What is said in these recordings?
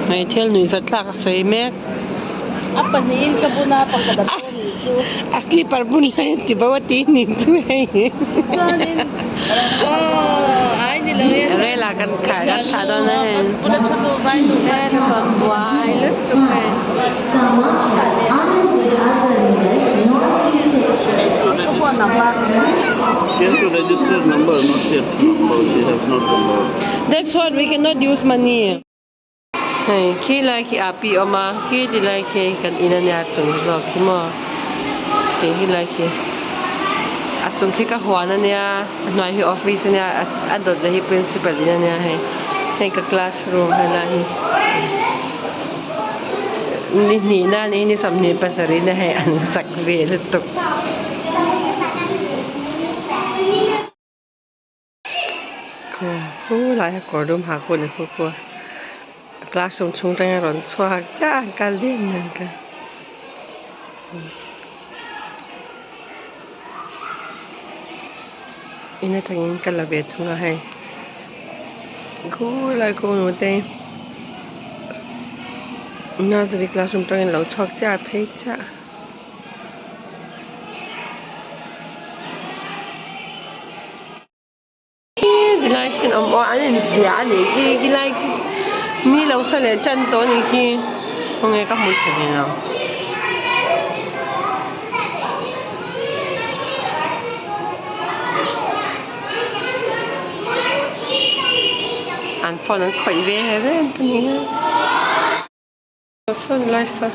Hei thil nuihzat thlak a sawi mek. A pahnihin ka bun a, pakhat a bo a nih chu. A slipper bun lai an ti bo a tih nih chu hei. Chuanin aw ai ni lo e. Rel ah kan khai kan thlah dawn a hei. Kan bula thu duh vai duh vai He sawn buai lutuk hei. She has to register number, not yet. Oh, she has not number. That's what we cannot use money. Hei khi lai khi api awm a khi ti lai khi kan in a nia chung zawk khi maw tih khi lai khi a chung khi ka huan a nia a hnuai hi office a nia a dawt leh hi principal in a nia hei hei ka classroom helai hi ni hnih na ni ni 27 na hei an sak ve lutuk. Khulai a kawr dum ha khu ni khu khu a classroom chhung atangin a rawn chhuak chiah a kal ding nen kha. In atangin ka la ve thung a hei khulai khu nute nursery classroom atangin a lo chhuak chiah a phei chiah. Tilai khian awm aw an inhliah a nih khi khilai khi mi lo sa leh tan tawh a nih khi khawnge ka hmu thei lo. An phone an khawih ve ve a ni a. Sawn lai sawn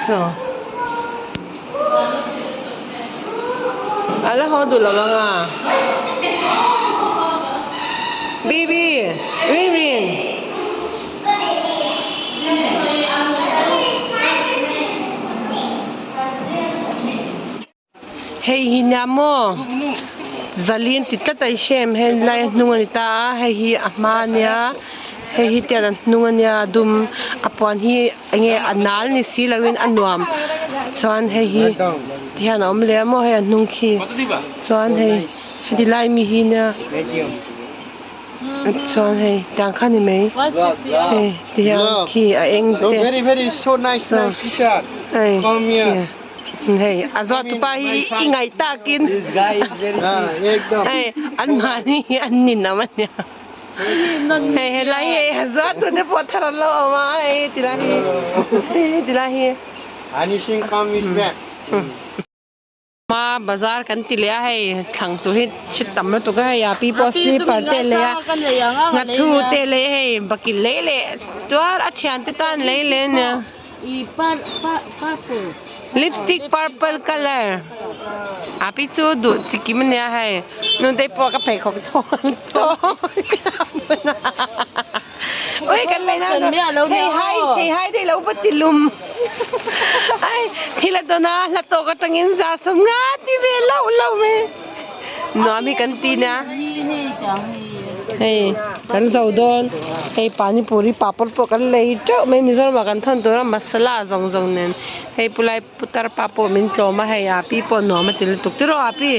saw a la haw duh lo ang a baby Rin. Hei hi nia maw zali an ti tlat a i hre em hei lai a hnung a ni ta a hei hi a hma a nia hei hi tian a hnung a nia a dum a puan hi eng nge a nal ni si lo in a nuam chuan hei hi tihian a awm leh a maw hei a hnung khi chuan hei heti lai mi hi nia. Chuan hei tiang kha ni mai hei ti hian khi a eng te hei hei a zawt tupa hi i ngaih takin hei an mahni hi an ninawm a nia hei helai hi a zawt tu te pawh thar an lo awm a hei tilai hi hei tilai hi. Hma bazar kan ti leh a hei thlang tur hi thi tam lutuk a hei a pi pawh slipper te a lei a nghathu te a lei a hei bakilh lei leh tuar a thian te tan lei leh a nia lipstick purple colour a pi chu duh chi kim a nia hei nute pawh ka pheikhawk thawn thawn a. Ui kan lei na thei hai thei hai te lo va ti lum ai thil a dawn a hla tawk atangin za sawm nga ti ve lo lo mai nuam hi kan ti nia hei kan zo dawn hei panipuri papawr pawh kan lei teuh mai Mizoram ah kan thawn tur a masala zawng zawng nen hei pulai putar pa pawh min tlawm a hei api pawh nuam a ti lutuk tiraw api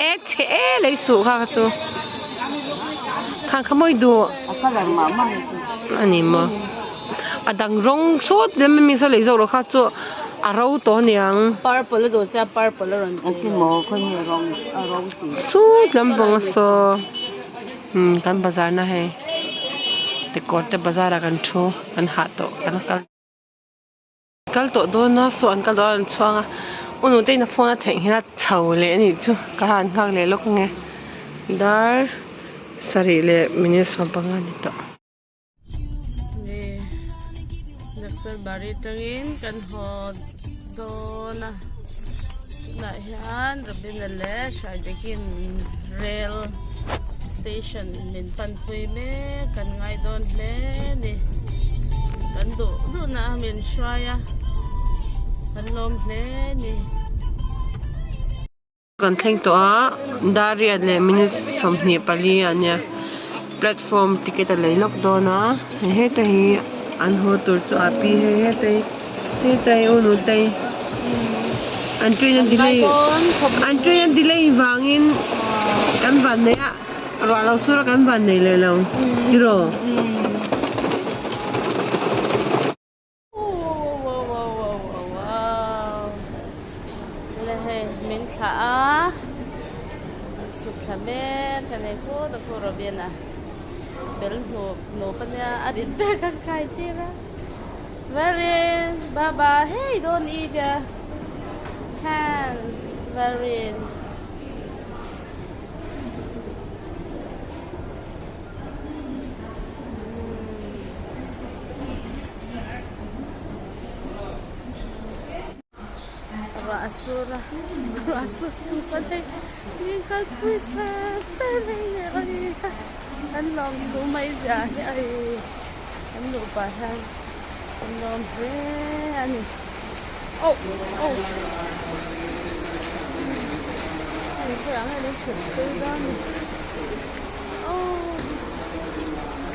e chhe e lei suh kha kha chu. Khang kha mawi duh a ni maw a dang rawng sawt lem ami saw lei zawk loh kha chu a ro tawh a niang purple a duh sia purple a rawn ti sawt lampang a saw umm kan bazar na hei tikawr te bazar ah kan thu kan hah tawh kan kal. Kal tawh dawn a saw an kal dawn a an chhuang a u nute in a phone a theihnghilh a chho leh a nih chu ka han nghak leh lawk ange dar sarih leh minute 15 a ni tawh. Ni Naxal bari atangin kan haw dawn a tunah hian Robina leh Hruaidekin rail station min panpui mek kan ngai dawn hle a ni. Kan duh duh na a min hruai a kan lawm hle a ni. Kan thleng tawh a dar riat leh minute 24 ah nia platform ticket a lei lawk dawn a heta hi an haw tur chu a pi hei heta hi. Heta hi u Nutei an train a delay an train a delay vangin kan van nei a ruah lo sur a kan van nei leh lo tiraw. Min thlah a chhuk thla mek a ni khut a khu Robin a bel hnup hnup a nia a rit ber kan kai tir a. Very baba hey don't eat your hand very Ruah a sur a ruah a sur chung pawn hei min kalpui char char mai le awi an lawm thu mai zia hi awi an nupa hian an lawm hle a ni oh oh hei khawih ah nge an thut phei dawn ni oh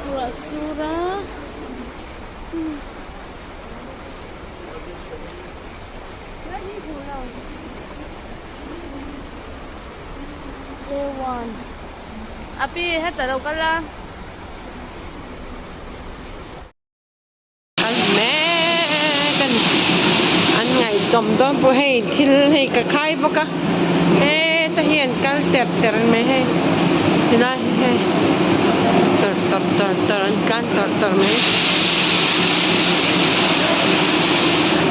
ruah a sur a. Api heta lo kal a. Kal mek a ni. An ngaihdawm dawn pawh hei thil hei ka khai bawk a heta hi an kal ter ter mai hei tilai hi hei tawr tawr tawr tawr an tlan tawr tawr mai.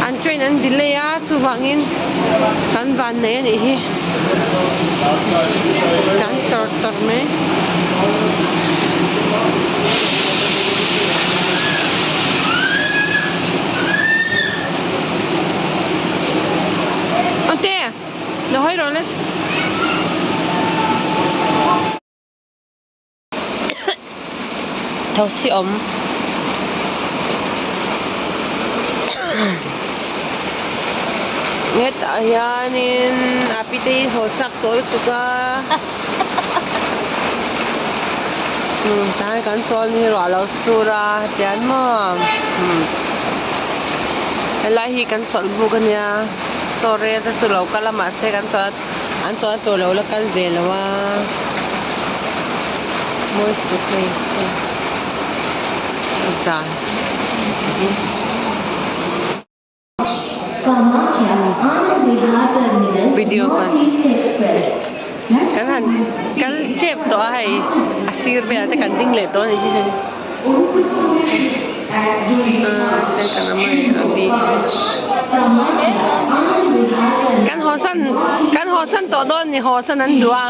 An train an delay a chuvangin kan van nei a nih hi tlan tawr tawr mai. Ate lo hawi rawh le. Thosi awm hetah hianin a pite hi haw chak tawh lutuk a umm tah hian kan chawl hi ruah a lo sur a tian maw umm helai hi kan chawlh buk ania chaw rel te chu lo kal a mahse kan chawlh a. An chawlh a tur lo la kal ve lo a mawi tuk hei se zan video kan kan han kal tep tawh a hei a sir velah te kan ding leh tawh a ni hi hei Kan haw san kan haw san tawh dawn ni haw san an duh a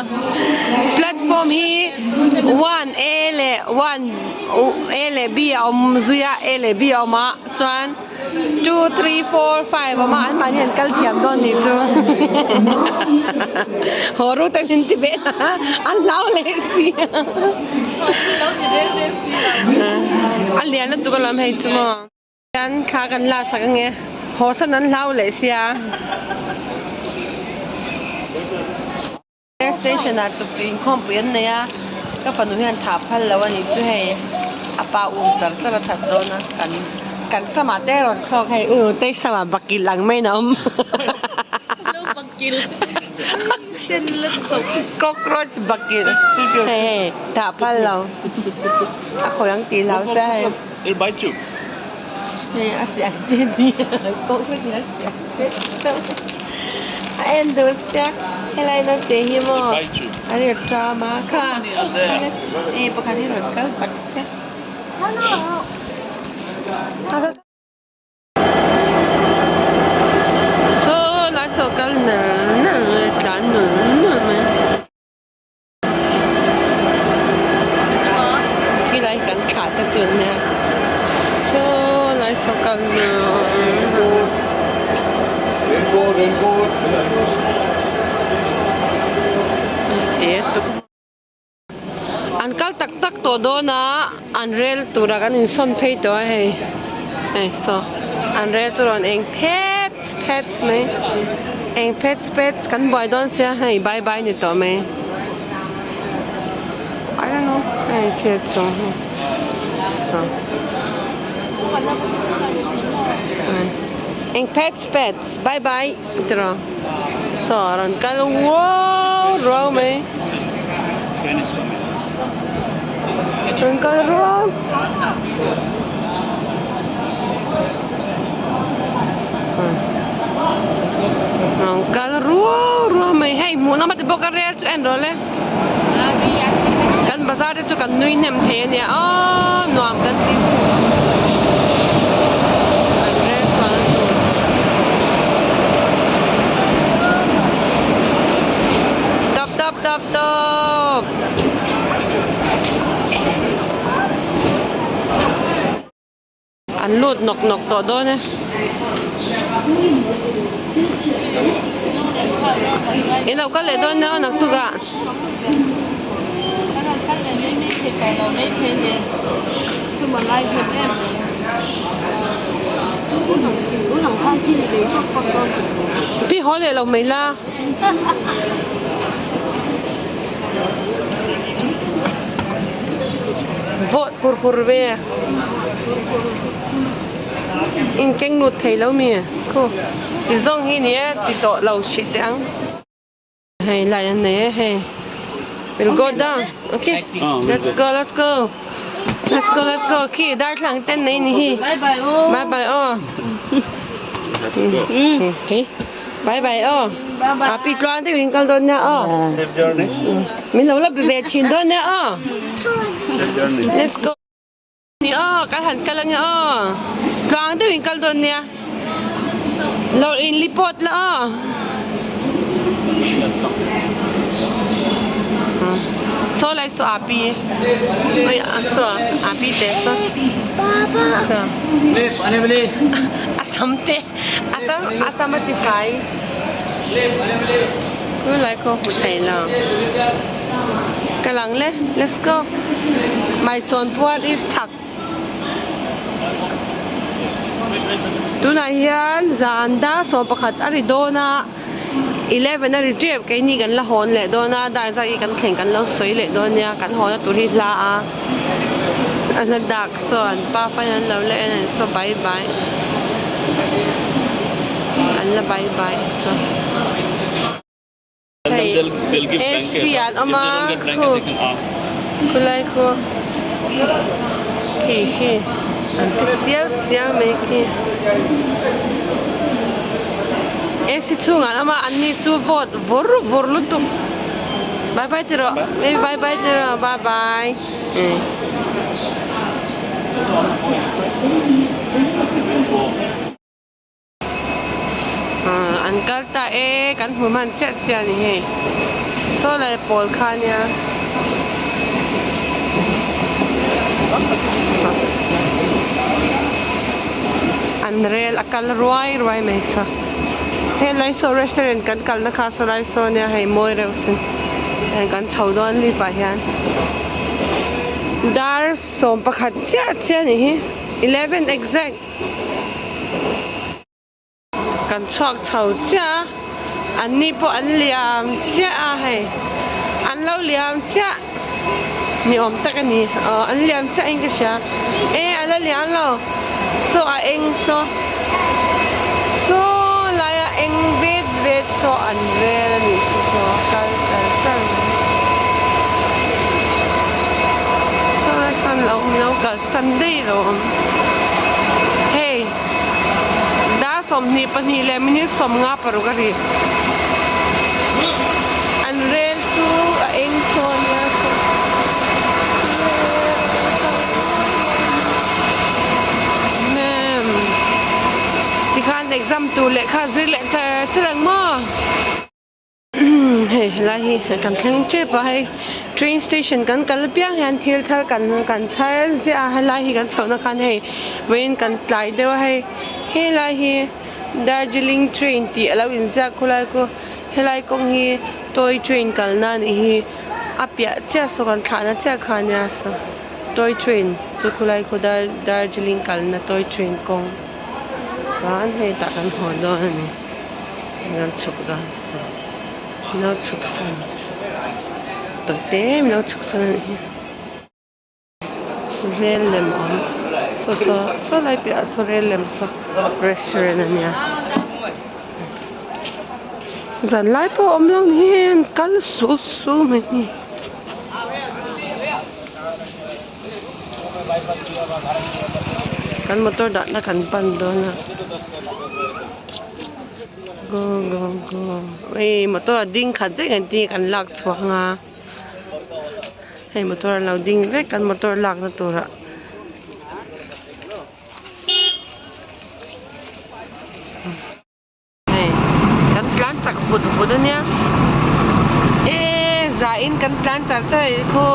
platform hi one A leh one A leh B a awm zui a A leh B a awm a chuan two three four five a awm a an mahni an kal thiam dawn nih chu haw ru te min ti ve a an hlau leh si a lian lutuk alawm hei chu maw hian thla kan la sak ange haw san an hlau leh sia. Station ah chuk chu inkhawmpui an nei a ka fanu hian thah phal lo a nih chu hei a pa um char char a that dawn a kan kan samah te rawn thlawk hei u tei samah bakilh ang maiin a awm cockroach bakilh hei hei thah phal lo a khawi ang tih hlau che hei hei a siam che nia cockroach in a siam che. A en duh sia helai naute hi maw a ri ṭam a kha hei pakhat hi rawn kal chak sia. Saw lai saw kal nal nal tlan nul nul mai. Khilai kan thlah te chu nia saw lai saw kal an kal tak tak tawh dawn a an rel turah kan insawn phei tawh a hei hei saw an rel chu rawn eng phet phet mai eng phet pet kan buai dawn sia hei bye bye ni tawh mai I don't know hei khi chung hi saw. Eng pets pets bye bye tiraw saw a rawn kal ruau ruau mai rawn kal ruau rawn kal ruau ruau mai hei hmuh nawm a ti bawk a rel chu en rawh le kan bazar te chu kan nui hnem thei a nia aww nuam kan ti suh an rel chuan a tur tawp tawp tawp tawp. An lut nawk nawk tawh dawn e. In lo kal leh dawn nia aw naktuk ah. Pi haw leh lo mai la. Vawt hur hur ve in keng lut thei lo mi khu ti zawng hi ni e ti tawh lo hrih teh ang hei lai an nei e hei we'll go down okay let's go let's go let's go let's go khi darthlalang ten nei ni hi bye bye aw Bye bye aw. A pi tluang deuh in kal dawn nia aw. Safe journey. Min lo la be ve thin dawn nia aw. Safe journey. Let's go. Ni aw kan han kal ania aw. Tluang deuh in kal dawn nia. Lo in report la aw. Saw lai saw a pi. Oi saw a pi te saw. Saw. A sam te. Assam Assam a ti fai. Ku lai ko hmu thei lo. Ka lang le. Let's go. Mai chawn puar is thak. Tunah hian zan dar 11 a ri dawn a. 11 a ri tep keini kan la hawn leh dawn a. Dar zat hi kan thleng kan lo sawi leh dawn nia. Kan hawn a tur hi hla a. A hla dak chuan pa fan an lo la en a ni saw bye bye an la bye bye saw hei AC an awm a khu khulai khu khi khi an ti siau siau mai khi AC chhungah an awm a an ni chu vawt vawr vawr lutuk. Bye bye ti rawh baby bye bye ti rawh bye bye an kal ta e kan hmu hman chiah chiah a ni hei saw lai pawl kha a nia an rel a kal ruai ruai mai saw. Helai saw restaurant kan kalna kha saw lai saw nia hei mawi reuh sin hei kan chho dawn lift ah hian dar 11 chiah chiah a nih hi 11 exact kan chhuak chho chiah a an ni pawh an liam chiah a hei an lo liam chiah ni awm tak a ni aw an liam chiah in ka hria e a la liam lo saw a eng saw saw laia eng vet vet saw an rel a nih chu saw kal char char mai saw lai sawn lo awm lo kalsan daih lo awm hei dar 22 leh minute 56 a ri an rel chu a eng saw nia saw ma'am tikhan exam tur lehkha zir leh char char ang maw. Hei helai hi kan thleng tep a hei train station kan kal apiang hian thil thar kan kan chhar ziah a helai hi kan chhoh na khan hei vawiin kan tlai deuh a hei helai hi Darjeeling train tih alo inziak khulai khu helai kawng hi toy train kalna anih hi a piah chiah saw kan thlahna chiah kha ania saw toy train chu khulai khu Darjeeling kalna toy train kawng chuan hei tah kan haw dawn a ni. Min chhuk dawn min lo chhuk san tawih te min lo chhuk san a nih hi. Rel lem a awm saw saw saw lai piahah saw rel lem saw restaurant a nia zan lai pawh a awm lo ni hei an kal su su mai a ni. Kan motor dahna kan pan dawn a go go go hei motor a ding khat vek ang tih kan lak chhuak ang a hei motor an lo ding vek kan motor lakna turah. Hei kan tlan chak vut vut a nia eee zain kan tlan char char a nih khu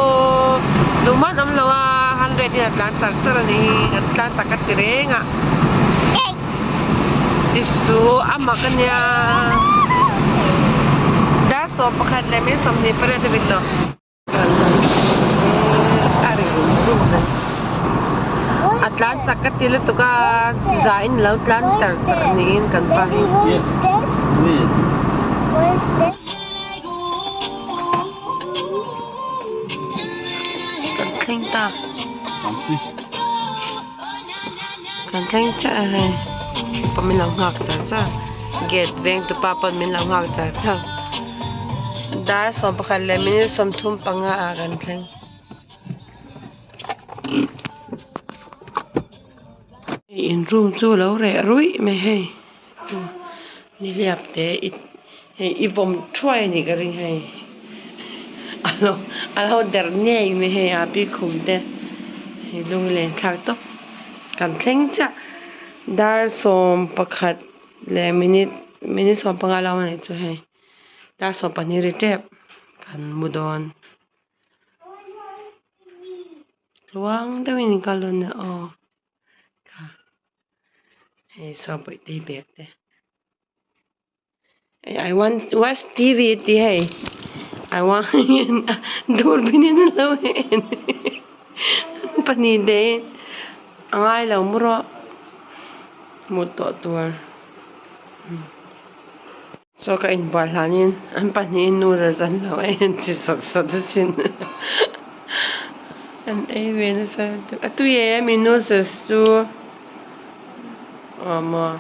duhman awm lo a hundred in a tlan char char a nih hi kan tlan chak a ti reng a tisu a mak a nia dar 11 leh minute 28 a ni tawh. A tlan chak ka ti lutuk a zain lo tlan tar tar niin kan pa hi. Kan thleng ta. Kan thleng chiah a hei. Pa min lo nghak char char. Gate veng tu pa pawn min lo nghak char char. Dar 11 leh minute 35 ah kan thleng. Hei in room chu lo reh ruih mai hei. Nihliap te hei i vawm thuai a nih ka ring hei. A lo a lo der ngei mai hei a pi khum te hei lunglen thlak tawp kan thleng chiah. Dar 11 leh minute minute 15 lam a nih chu hei. Dar 12 ri tep kan mu dawn. Tluang deuhin in kal dawn nia aw. Kha hei saw bawihte hi bag te hei I want watch T_V a ti hei I want durbin in a lo en pahnih te a ngai lo mu rawh mut tawh tur. Chaw ka inbual hlanin an pahnihin noodles an lo ei an chi sawt sawt asin an ei ve nasa lutuk a tui em i noodles chu aw maw.